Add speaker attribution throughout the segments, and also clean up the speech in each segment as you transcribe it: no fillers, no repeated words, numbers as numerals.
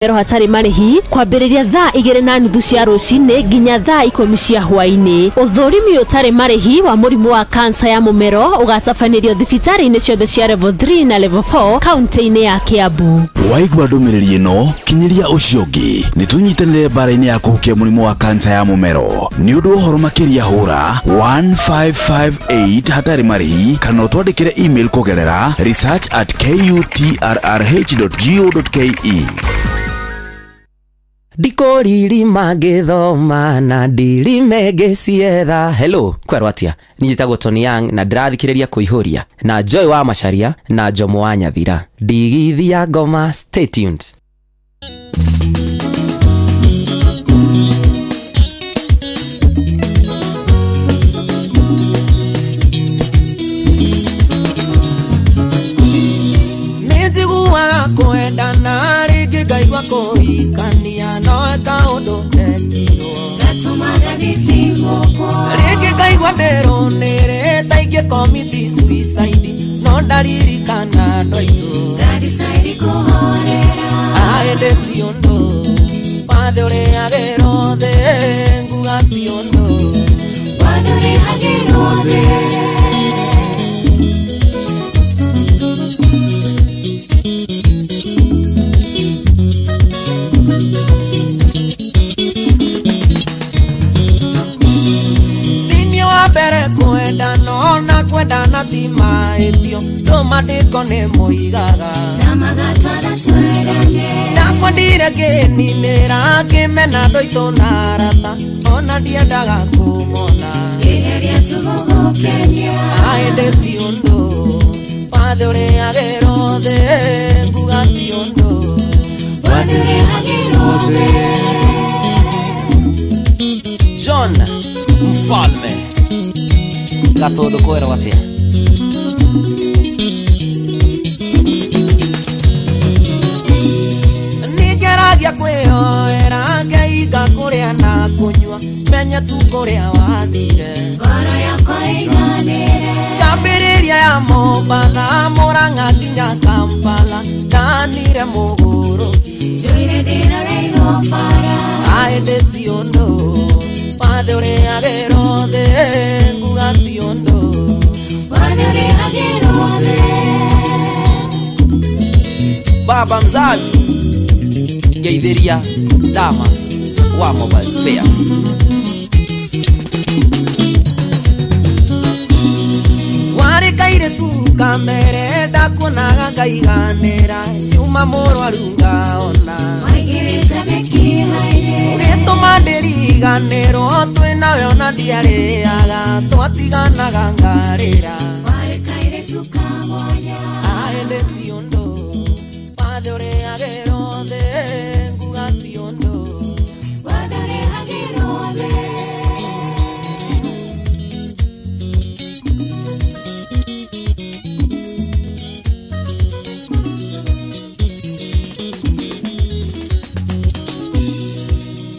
Speaker 1: Mũmero hatarĩ marĩhi kwambĩrĩria thaa 2:30 cia rũcinĩ nginya thaa 10 cia hwaĩ-inĩ. Ũthũrimi ũtarĩ marĩhi wa mũrimũ wa kansa ya mũmero ũgatabanĩrio thibitarĩ-inĩ ciothe cia level 3 na level 4 kaunti-inĩ ya Kiambu.
Speaker 2: Waigua ndũmĩrĩri ĩno, kinyĩria ũcio ũngĩ. Nĩ tũnyitanĩre mbara-inĩ ya kũhukia mũrimũ wa kansa ya mũmero. Nĩ ũndũ wa ũhoro makĩria hũra 1558 hatarĩ marĩhi kana ũtwandĩkĩre email kũgerera research@kutrrh.go.ke.
Speaker 3: Ndikũririma ngĩthoma na ndirime ngĩcietha. Hello, kwerwo atĩa? Niĩ njĩtagwo Tony Young na ndĩrathikĩrĩria Kũihũria na Joy wa Macharia na Njomo wa Nyathira. Ndigithi ya ngoma, stay tuned.
Speaker 4: Nĩnjiguaga kwendana rĩngĩ ngaigua kũhikania no kaũndũ gekirwo rĩngĩ ngaigua ndĩrũnĩrĩ ta ingĩkomiti suicide no ndaririkana andũ aitũ aĩndĩ ti ũndũ wathe ũrĩagĩrwo thĩ nguga ti ũndũ. Thĩinĩ wa mbere kwendana ona kwendana ti mahĩtio tũmandĩko nĩ moigaga ndakwendire ngĩninĩra ngĩmena andũ aitũ na arata ona ndiendaga kũmona aĩndĩ ti ũndũ wathe ũrĩagĩrwo thĩ nguga ti ũndũ.
Speaker 3: John Mfalme Gatũndũ kwerwo atĩa?
Speaker 4: Nĩngeragia kwĩyoera ngeiga kũrĩa na kũnyua menye tu kũrĩa wathire ngambĩrĩria ya Mombatha Mũrang'a nginya Kampala ndanire mũgũrũki aĩndĩ ti ũndũ wathe ũrĩagĩrwo thĩ nguga ti ũndũ.
Speaker 3: Baba mzazi ngeithĩria Dama wa Mobile Spares.
Speaker 4: Warĩ kairĩtu kamere ndakuonaga ngaiganĩra nyuma mũrwaru ngaona ũgĩtũma ndĩriganĩrwo twĩ nawe ona ndiarĩaga twatiganaga ngarĩra aĩndĩ ti ũndũ wathe ũrĩagĩrwo thĩ nguga ti ũndũ.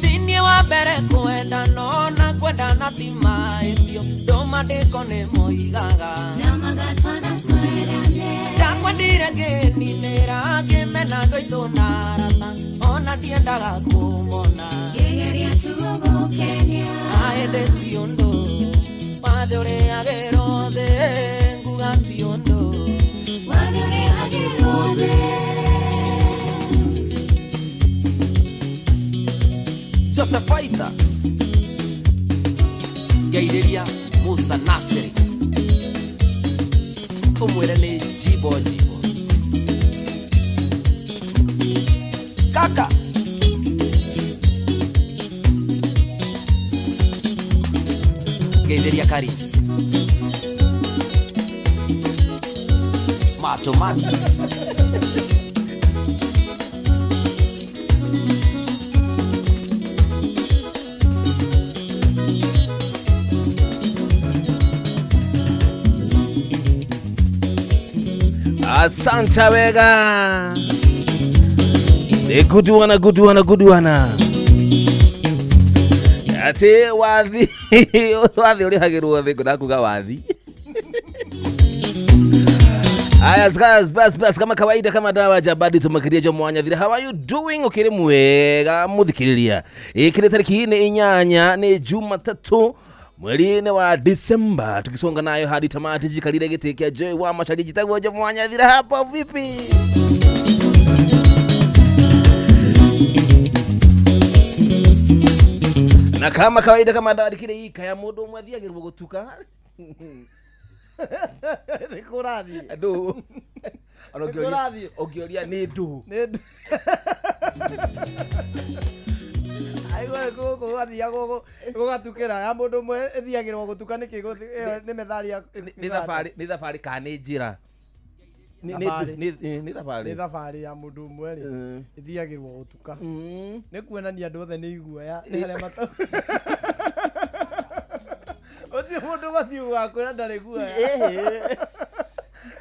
Speaker 4: Thĩinĩ wa mbere kwendana ona kwendana ti mahĩtio ndũmandĩko nĩ moigaga ndakwendire ngĩninĩra ngĩmena andũ aitũ na arata ona ndiendaga kũmona aĩndĩ ti ũndũ wathe ũrĩagĩrwo thĩ nguga ti ũndũ.
Speaker 3: Joseph Aita ngeithĩria Musa Nasiri ũmwĩre nĩ jimbo jimbo kaka ngeithĩria Karis Mato Matis.
Speaker 5: Asante wega. Nĩ guduana guduana guduana. Atĩ wathi wathi ũrĩhagĩrwo thĩ ngũnakuga wathi. Aya guys, bas bas kama kawaida kama dawa jabadi tumakiria jo mwanya thira. How are you doing? Ukiri mwega muthikiriria. Ikiri tariki ni 8 ni Jumatatu mweri-inĩ wa December, tukisonga nayo hadi tamati. Jikarire gĩtĩ kĩa Joy wa Macharia, jitagwo Jo Mwanya Thira. Hapo vipi? Na kama kawaida kama dawa kile ika ya mundu umwe athiagĩrwo gũtuka.
Speaker 6: Nĩ kũrathiĩ.
Speaker 5: Andũ ona
Speaker 6: Nĩ kũrathiĩ.
Speaker 5: ũngĩũria nĩ ndũ.
Speaker 6: Nĩ ndũ. Aigua gũkũ gwathiaga gũgatukĩra ya mũndũ ũmwe ĩthiagĩrwo gũtuka nĩkĩ ĩyo nĩ methali ya
Speaker 5: Nĩ thabarĩ, nĩ thabarĩ kana nĩ njĩra?
Speaker 6: Thabarĩ.
Speaker 5: Nĩ thabarĩ.
Speaker 6: Nĩ thabarĩ ya mũndũ ũmwe rĩ ĩthiagĩrwo gũtuka. Nĩ kuonania andũ othe nĩ iguoya nĩ harĩa mata gũtirĩ mũndũ ũbatiĩ gũgakwĩra ndarĩ guoya.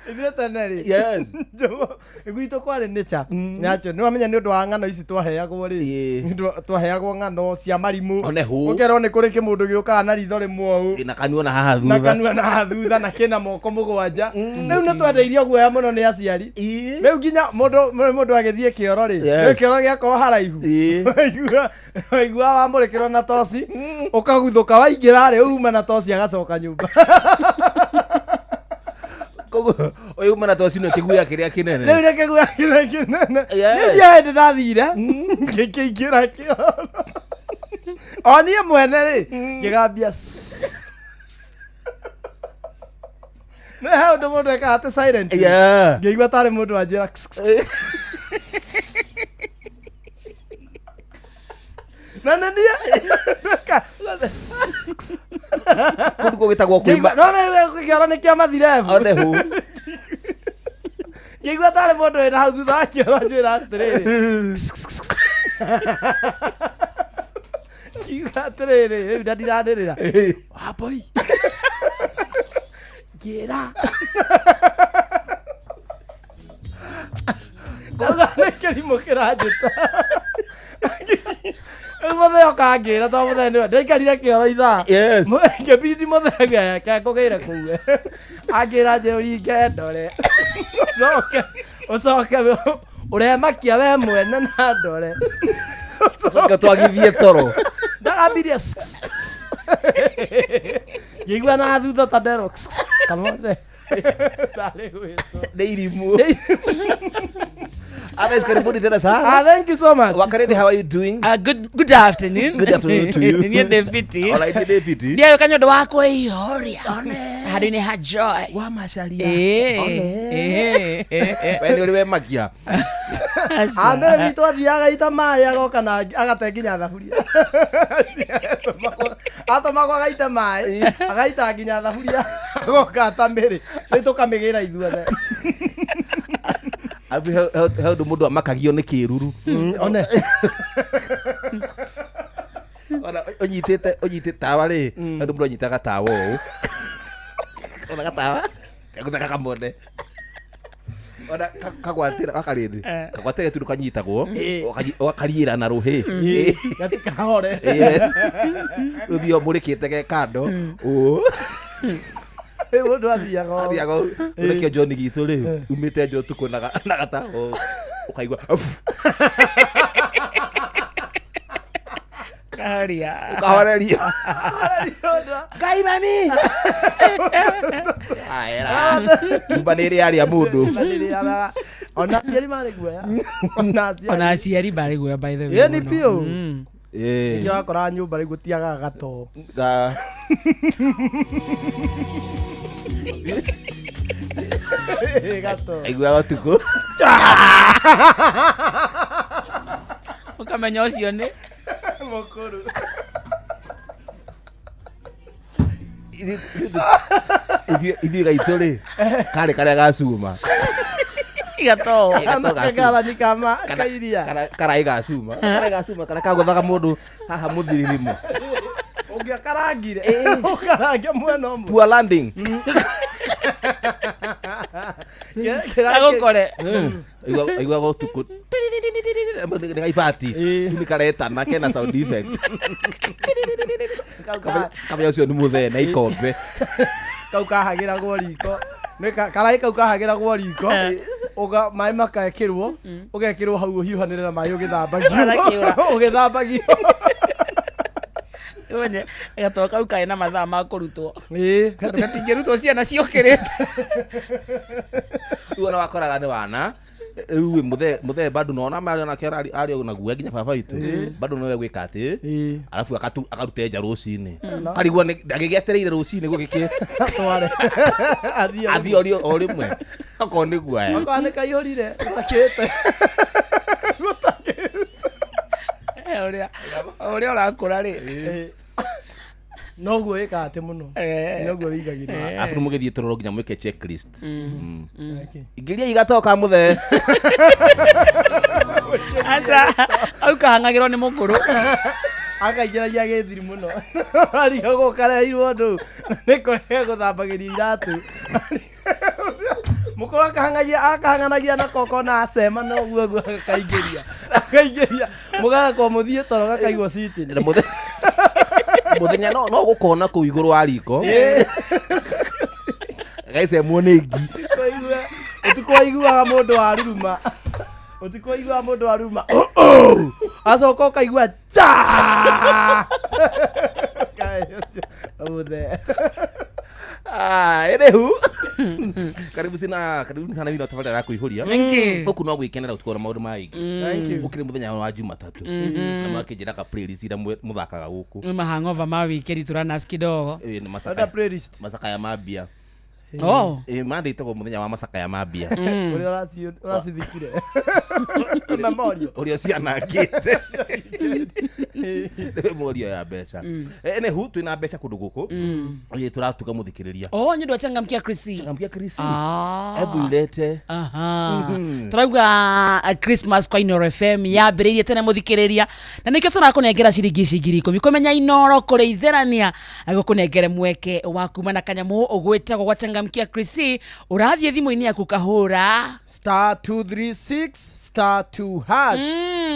Speaker 6: Ithuĩ tene rĩ,
Speaker 5: Yes.
Speaker 6: Gwitũ kwarĩ nĩcha nacho nĩ wamenya nĩ ũndũ wa ng'ano ici twaheagwo rĩ.
Speaker 5: Ĩĩ.
Speaker 6: Nĩ ũndũ twaheagwo ng'ano cia marimũ.
Speaker 5: One hũ.
Speaker 6: Ũkerwo nĩ kũrĩ kĩmũndũ gĩũkaga na ritho rĩmwe ũũ
Speaker 5: na kanua na haha
Speaker 6: na
Speaker 5: thutha
Speaker 6: kanua na haha thutha na kĩna moko 7. Rĩu nĩ twendeirio guoya mũno nĩ aciari. Rĩu nginya mũndũ agĩthiĩ kĩoro rĩ,
Speaker 5: Yes.
Speaker 6: rĩu kĩoro gĩakorwo haraihu.
Speaker 5: Ĩĩ.
Speaker 6: Waigua wamũrĩkĩrwo na toci ũkaguthũka waingĩra rĩ uma na toci agacoka nyũmba.
Speaker 5: Koguo ũyũ uma na toci no kĩguoya kĩrĩa kĩnene.
Speaker 6: Rĩu nĩ kĩguoya kĩrĩa kĩnene.
Speaker 5: Yes.
Speaker 6: Rĩu ndiĩ hĩndĩ ndathire ngĩkĩingĩra kĩoro o niĩ mwene rĩ ngĩgambia nĩ he ũndũ mũndũ ekaga atĩ silent.
Speaker 5: Yeah.
Speaker 6: Ngĩigua tarĩ mũndũ wanjĩra na nĩ niĩ
Speaker 5: Kũndũ gũgĩtagwo kwĩma.
Speaker 6: No kĩoro nĩ kĩa mathirebu.
Speaker 5: One hũ.
Speaker 6: Ngĩigua tarĩ mũndũ wĩna hau thutha wa kĩoro anjĩra atĩrĩrĩ, ngiuga atĩrĩrĩ rĩu na ndiranĩrĩra wamboi ngĩra ndauga nĩ kĩrimũ kĩranjĩta. Rĩu mũthee oka ngĩra tondũ mũthee nĩwe ndaikarire kĩoro ithaa.
Speaker 5: Yes.
Speaker 6: Ngĩbindi mũthee kengũgĩire kũu angĩra njĩra ũringe ndore ũcoke ũcoke ũremakia we mwene na ndore.
Speaker 5: Coke twagithie toro.
Speaker 6: Ndagambirie ngĩigua na thutha ta nderwo kamone tarĩ gwĩtwo.
Speaker 5: Nĩ irimũ. Others, karibuni tena sana.
Speaker 6: Ah, thank you so much.
Speaker 5: Wakarede, how are you doing?
Speaker 7: Good afternoon.
Speaker 5: Good afternoon to you.
Speaker 7: Niĩ ndĩ fiti.
Speaker 5: All right, David.
Speaker 7: Ndiaũka nĩ ũndũ wa kwĩihũria handũ-inĩ ha Joy.
Speaker 5: Wa Macharia.
Speaker 7: Ĩĩ, ĩĩ.
Speaker 5: We nĩ ũrĩ wemakia.
Speaker 6: Ambere witũ athiaga ita maĩ agoka na agate nginya thaburia. Atũmagwo agaite maĩ agaita nginya thaburia agoka atamĩrĩ rĩ tũkamĩgĩra ithuothe.
Speaker 5: Abu he ũndũ mũndũ amakagio nĩ kĩruru.
Speaker 6: One.
Speaker 5: Ona ũnyitĩte tawa rĩ, he ũndũ mũndũ anyitaga tawa ũũ. Ona gatawa gagũthaka kamone. Ona kagwatĩra wakarĩndĩ. Kagwatĩra tu kanyitagwo ũgakariĩra na rũhĩ.
Speaker 6: Gatikahore.
Speaker 5: Yes. Rũthio mũrĩkĩte ge kando. Ũũ.
Speaker 6: Mũndũ athiaga ũũ.
Speaker 5: Athiaga ũũ. Ũrekio John gitũ rĩ, umĩte nja ũtukũ na gatawa ũũ. Ũkaigua
Speaker 7: Kahoria.
Speaker 5: Ũkahorerio. Ngai mami. Aera. Nyũmba nĩ ĩrĩ yarĩa mũndũ.
Speaker 6: Ona aciari marĩ guoya. Ona aciari.
Speaker 7: Ona aciari marĩ guoya by the way.
Speaker 6: Ĩĩ, nĩ
Speaker 7: mũno.
Speaker 6: biũ.
Speaker 5: Ĩĩ.
Speaker 6: Nĩkĩo wakoraga nyũmba rĩu gũtiagaga gatoo. Gatoo.
Speaker 5: Aiguaga ũtukũ.
Speaker 7: Ũkamenya ũcio nĩ
Speaker 6: Mũkũrũ.
Speaker 5: Ithuĩ gaitũ rĩ, karĩ karĩa ga cuma.
Speaker 7: gatoo.
Speaker 5: Gatoo ga cuma.
Speaker 6: Karanyi kama kairia.
Speaker 5: Karaĩ ga cuma. Karaĩ ga cuma karĩa kagũthaga mũndũ haha mũthirimo.
Speaker 6: Ũngĩakarangire. Ũkarange mwena ũmwe.
Speaker 5: Poor landing.
Speaker 7: Agũkore.
Speaker 5: Aiguaga ũtukũ. Nĩ gaibati. Nĩ karetana kena sound effect. Kamenya ũcio nĩ mũthee na ikombe.
Speaker 6: Kau kahagĩragwo riko. Nĩ karaĩ kau kahagĩragwo riko, uga maĩ makekĩrwo, ũgekĩrwo hau ũhiũhanĩre na maĩ ũgĩthambagio.
Speaker 7: Magakĩũra.
Speaker 6: Ũgĩthambagio.
Speaker 7: Ũmenye gatoro kau karĩ na mathaa ma kũrutwo.
Speaker 6: Ĩĩ.
Speaker 7: Tondũ gatingĩrutwo ciana ciũkĩrĩte.
Speaker 5: Rĩu ona wakoraga nĩ wana rĩu mũthee bado nona marĩ onake arĩ ona guoya nginya baba witũ bado nowe gwĩka atĩ
Speaker 6: Ĩĩ.
Speaker 5: arabu akarute nja rũcinĩ karigwo agĩgĩetereire rũcinĩ gũgĩkĩ
Speaker 6: Atware. Athiĩ o
Speaker 5: athiĩ o rĩmwe okorwo nĩ guoya.
Speaker 6: Okorwo nĩ kaihũrire gũtakĩte.
Speaker 7: Ũrĩa ũrakũra rĩ.
Speaker 6: Noguo ĩkaga atĩ mũno. Noguo wĩigagĩrĩra.
Speaker 5: Arabu mũgĩthiĩ tũroro nginya mwĩke checklist. Ingĩria igatoka mũthee.
Speaker 7: Aca au kahang'agĩrwo nĩ mũkũrũ.
Speaker 6: Akaingĩragia gĩthiri mũno. Arigagwo kareheirwo ndũ nĩ kũhe gũthambagĩria iratũ. Mũkũrũ akahang'anagia nako kona acema noguo guo akaingĩria. Akaingĩria. Mũgarakwo mũthiĩ toro gakaigwo citi.
Speaker 5: Na mũthenya no gũkona kũu igũrũ wa riko. Gaicemwo nĩ ngi.
Speaker 6: Ũtukũ waiguaga mũndũ waruruma. Ũtukũ waiguaga mũndũ waruruma. Acoka ũkaigua ta. Mũthee.
Speaker 5: Anywho, karibu sina karibu sana wino tabarĩra ya kũihũria.
Speaker 7: Thank you.
Speaker 5: Gũkũ no gwĩkenera gũtikorwo na maũndũ maingĩ.
Speaker 6: Thank you.
Speaker 5: Gũkĩrĩ mũthenya wa Jumatatũ na makĩnjĩra ka playlist iria mũthakaga gũkũ.
Speaker 7: Nĩ mahang'ova ma wikendi tũranas kidogo.
Speaker 5: Ĩĩ, nĩ
Speaker 6: Order
Speaker 5: macakaya
Speaker 6: playlist.
Speaker 5: macakaya ma mbia.
Speaker 7: Oh.
Speaker 5: Ĩĩ, Monday ĩtagwo mũthenya wa macakaya ma mbia.
Speaker 6: Ũrĩa ũracithikire. Memorial.
Speaker 5: Ũrĩa cianangĩte. Memorial ya mbeca. Anywho, twĩna mbeca kũndũ gũkũ. Ĩĩ, tũratuga mũthikĩrĩria.
Speaker 7: Oh, nĩ ũndũ wa changamkia Chrissy.
Speaker 5: Changamkia Chrissy.
Speaker 7: Ah.
Speaker 5: Hebu ilete.
Speaker 7: Aha. Turauga Christmas kwa Inoro FM yambĩrĩirie tene mũthikĩrĩria na nĩkĩo tũrakũnengera ciringi ici 10,000 kũmenya Inoro kũrĩitherania gũkũnengere mweke wa kuma na kanyamũ ũgwĩtagwo gwa changamkia Chrissy. Ũrathiĩ thimũ-inĩ yaku kahũra
Speaker 6: Star 236 star 2 hash.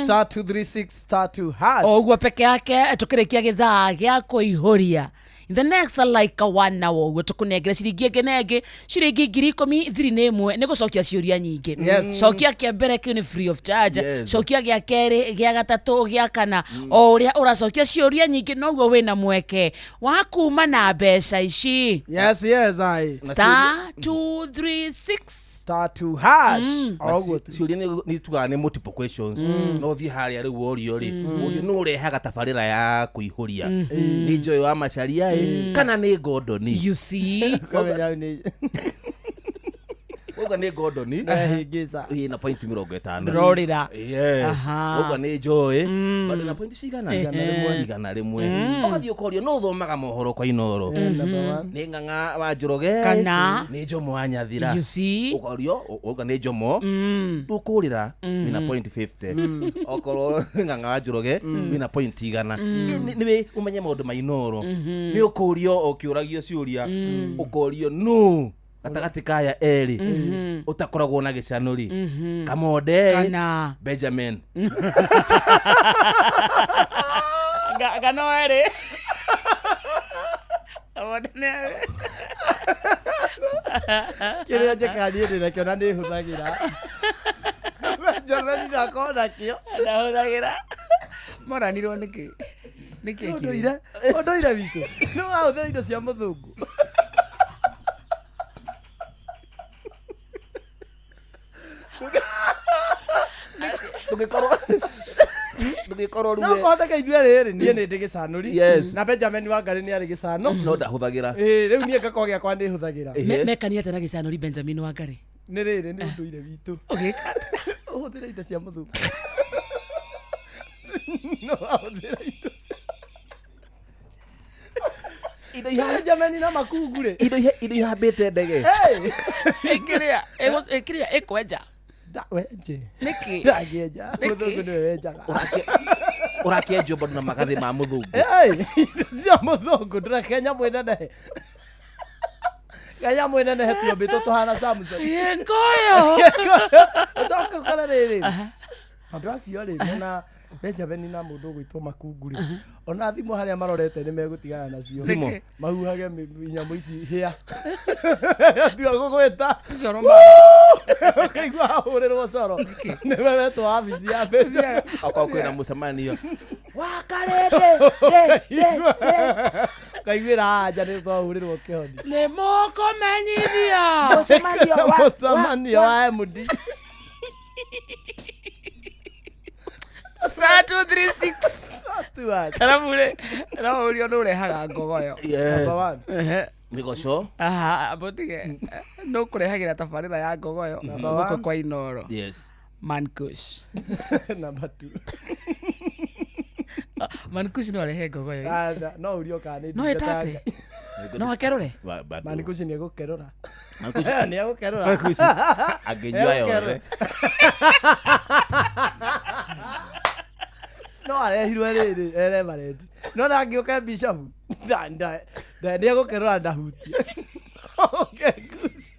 Speaker 6: Star 236 star 2 hash.
Speaker 7: O ũguo peke yake tũkĩrĩkia gĩthaa gĩa kũihũria in the next like 1 hour ũguo tũkũnengere ciringi ĩngĩ na ĩngĩ ciringi 10,000 thiri nĩ ĩmwe nĩ gũcokia ciũria nyingĩ.
Speaker 6: Yes.
Speaker 7: Cokia kĩa mbere kĩu nĩ free of charge.
Speaker 5: Yes.
Speaker 7: Cokia gĩa kerĩ, gĩa gatatũ, gĩa kana. O ũrĩa ũracokia ciũria nyingĩ noguo wĩna mweke wa kuma na mbeca ici.
Speaker 6: Yes, yes, I.
Speaker 7: Star 236
Speaker 6: Star 2 hash. Oguo tu.
Speaker 5: Ciũria nĩ tugaga nĩ multiple questions. No ũthiĩ harĩa rĩu worio rĩ, ũrio nĩ ũrehaga tabarĩra ya kũihũria. Nĩ Joy wa Macharia ĩ, kana nĩ Gordon?
Speaker 7: You see?
Speaker 6: Kamenya nĩ
Speaker 5: Ũguo nĩ Gordon.
Speaker 6: Nehĩngĩca.
Speaker 5: Ĩ, na point 50.
Speaker 7: Ndũrorĩra.
Speaker 5: Yes.
Speaker 7: Aha.
Speaker 5: Ũguo nĩ Joy. Bado na point cigana? 100. Ũgathiĩ ũkorio no ũthomaga mohoro kwa Inoro.
Speaker 6: Number one.
Speaker 5: Nĩ Ng'ang'a wa Njoroge.
Speaker 7: Kana.
Speaker 5: Nĩ Jomo wa Nyathira.
Speaker 7: You see?
Speaker 5: Ũkorio ũguo nĩ Jomo. Ndũkũrĩra wĩna point 50. Okorwo nĩ Ng'ang'a wa Njoroge wĩna point 100. Nĩ ũmenye maũndũ ma Inoro. Nĩ ũkũrio ũkĩũragio ciũria. Ũkorio nũ gatagatĩ kaya erĩ ũtakoragwo na gĩcano rĩ. Kamonde.
Speaker 7: Kana.
Speaker 5: Benjamin.
Speaker 7: Gano erĩ. Kamonde nĩ erĩ.
Speaker 6: Kĩrĩa njĩkaga niĩ ndĩ nakĩo na nĩ hũthagĩra. Benjamin ndakorwo nakĩo.
Speaker 7: Ndahũthagĩra. Moranirwo nĩkĩ? Nĩkĩ kĩrĩ?
Speaker 6: Ũndũire ũndũire witũ. Nĩ wahũthĩra indo cia mũthũngũ.
Speaker 5: Ndũngĩkorwo
Speaker 6: No
Speaker 5: rĩu
Speaker 6: kũhoteke ithuĩ rĩrĩ niĩ nĩ ndĩ gĩcanũri.
Speaker 5: Yes.
Speaker 6: Na Benjamin Wangari nĩ arĩ gĩcano.
Speaker 5: no ndahũthagĩra.
Speaker 6: Ĩĩ, rĩu niĩ ngakorwo gĩakwa nĩ hũthagĩra.
Speaker 7: Mekania atĩa na gĩcanũri Benjamin Wangari?
Speaker 6: Nĩ rĩrĩ nĩ ũndũire witũ.
Speaker 7: Ũgĩka atĩa?
Speaker 6: Ũhũthĩre indo cia mũthũngũ. No ahũthĩre indo cia Benjamin na makungu rĩ.
Speaker 5: Indo ihambĩte ndege.
Speaker 6: Hey!
Speaker 7: Ĩkĩrĩa ĩkĩrĩa ĩkwenja.
Speaker 6: Wenje.
Speaker 7: Nĩkĩ?
Speaker 6: Ndangĩenja.
Speaker 7: Nĩkĩ?
Speaker 6: Mũthũngũ nĩwe wenjaga.
Speaker 5: Ũrakĩenjwo bado na magathĩ ma mũthũngũ.
Speaker 6: Hey, indo cia mũthũngũ ndũreke nyamũ ĩnenehe. Kanyamũ ĩnenehe tuombĩtwo tũhana Samson.
Speaker 7: Gĩkũyũ.
Speaker 6: Ũcoke ũkore rĩrĩ. Andũ acio rĩ mena Benjamin na mũndũ ũgwĩtwo Makungu rĩ, ona thimũ harĩa marorete nĩ megũtigana nacio.
Speaker 5: Thimũ.
Speaker 6: Mahuhage nyamũ ici hĩa. Tiga gũgwĩta.
Speaker 7: Coro.
Speaker 6: Ũkaigua ahũrĩrwo coro. Nĩ wetwo wabici ya Benjamin.
Speaker 5: Okorwo kwĩna mũcemanio.
Speaker 6: Kaiguĩra anja nĩ twahũrĩrwo kĩhoni.
Speaker 7: Nĩ mũkũmenyithio.
Speaker 6: Mũcemanio wa MD.
Speaker 7: Star 236.
Speaker 6: Tu acha.
Speaker 7: Arabu rĩ, no ũrio nĩ ũrehaga ngogoyo.
Speaker 5: Yes.
Speaker 6: Number one.
Speaker 7: Ehe.
Speaker 5: Mĩgoco.
Speaker 7: Aha, ambũtige nũ kũrehagĩra tabarĩra ya ngogoyo
Speaker 6: Number
Speaker 7: gũkũ
Speaker 6: one.
Speaker 7: kwa Inoro.
Speaker 5: Yes.
Speaker 7: Mankush.
Speaker 6: Number two.
Speaker 7: Mankush no arehe ngogoyo.
Speaker 6: Acha, no ũrio kana nĩ
Speaker 7: No
Speaker 6: ndungata ya
Speaker 7: ĩtate.
Speaker 6: Ngai.
Speaker 7: No akerũre.
Speaker 5: Bado.
Speaker 6: Manikushi nĩ egũkerũra.
Speaker 5: Mankushi.
Speaker 6: Nĩ egũkerũra.
Speaker 5: Mankushi. Angĩnyua yothe.
Speaker 6: No arehirwe rĩrĩ e reverend. No ndangĩũka bishop. Nĩ egũkerũra ndahutie. Oke kuci.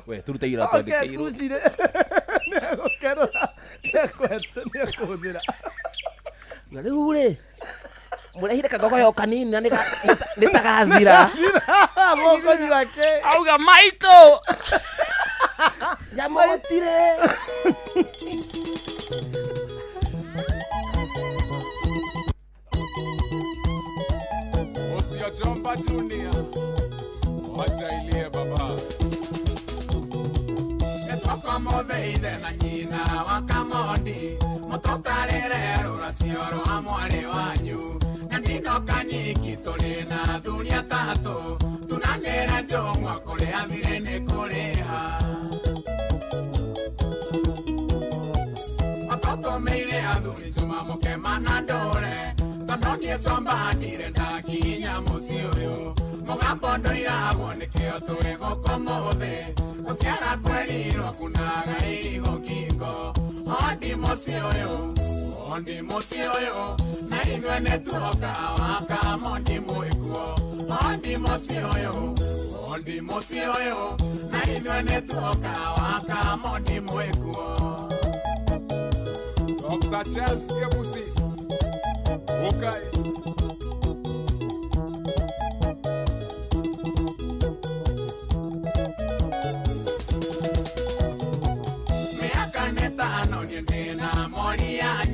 Speaker 5: We turute ira
Speaker 6: Oke
Speaker 5: twandĩkĩirwo.
Speaker 6: kuci rĩ. Nĩ egũkerũra. Nĩ ekwete nĩ ekũhũthĩra.
Speaker 5: Na rĩu rĩ mũrehire kagogoyo kanini na nĩtagathira.
Speaker 6: Mũkũnyua kĩ?
Speaker 7: Auga maitũ.
Speaker 5: Nyamũgũtire.
Speaker 8: Ucio Jomba Junior, wacha ilie baba. Nĩtwakomothe ithe na nyina wa Kamondi, mũtũtarĩre rũracio rwa mwarĩ wanyu. Na ndinoka nyiki tũrĩ na athuri atatũ, tunanĩra njũng'wa kũrĩa thirĩ nĩ kũrĩha. Matũtũmĩire athuri Juma mũkema na ndũre, tondũ niĩ comba ndire ndakinya mũciĩ ũyũ. Mũgambo ndũiragwo nĩkĩo tũrĩ gũkũ mũthĩ, gũciara kwerirwo kunaga irigo ngingo. Hondi mũciĩ ũyũ, hondi mũciĩ ũyũ, na ithuĩ nĩtuoka wa Kamondi mwĩkuo. Hondi mũciĩ ũyũ, hondi mũciĩ ũyũ, na ithuĩ nĩtuoka wa Kamondi mwĩkuo. Dr. Charles Kebusi, okay. Miaka nĩ tano niĩ ndĩna mori ya